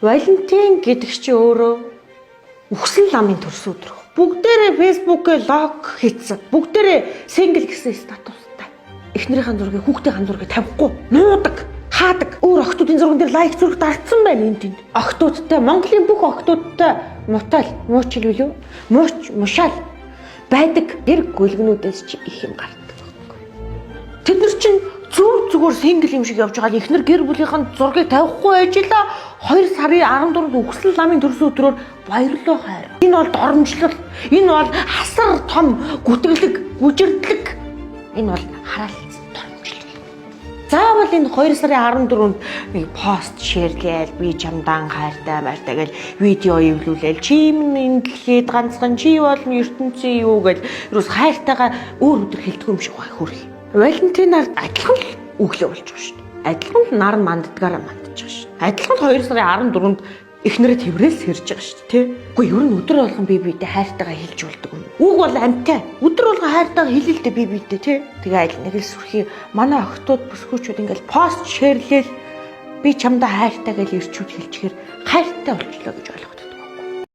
Валентин гэдэг чи өөрөө үхсэн ламын төрсөн өдөр. Бүгдээрээ Facebook-ээ lock хийцэн. Бүгдээрээ single гэсэн статустай. Эхнэрийн зургийг, хүүхдийн зургийг тавихгүй. Нуудаг, хаадаг. Өөр охтуудын зурган дээр like, зүрх дарцсан байна энэ тэнд. Охтуудтай, Монголын бүх охтуудтай мутаал, муучил билүү? Мууч, мушаал байдаг. Тэр гөлгнүүдээс чи их юм гардаг. Тэд нар чинь зөв зүгээр single юм шиг явж байгаа. Эхнэр гэр бүлийнхэн зургийг тавихгүй ажиллаа. 2 сарын 14-нд үхсэн ламын төрсөн өдрөөр баярлалаа, хайр. Энэ бол доромжлол. Энэ бол асар том гүтгэлэг, гүжирдлэг. Энэ бол хараалцсан доромжлол. Заавал энэ 2 сарын 14-нд нэг пост share лээл, би чамдаан хайртай майртай гэл видео эвлүүлээл, чи минь энэ дэлхийд ганцхан, чи бол ертөнцийн юу гэл ерөөс хайртайгаа өөр өдөр хэлдэг юм шиг бай хөрх. Валентинаар адилхан л өглөө болж байгаа шүү дээ. Адилхан л нар манддгаараа мандж байгаа шүү дээ. Адилхан л 2 сарын 14-нд эхнэрээ тэврээс хэрж байгаа шүү дээ, тий. Үгүй, ер нь өдөр болгон бие биедээ хайртайгаа хэлж болдог юм. Үг бол амьтай. Өдөр болгон хайртайгаа хэлэлтэй бие биедээ, тий. Тэгээ аль нэг л сүрхий манай охтууд, бүсгүүчүүд ингээл пост share лээл, би чамдаа хайртай гэж ирчүүд хэлчихээр хайртай болчлоо гэж ойлгох.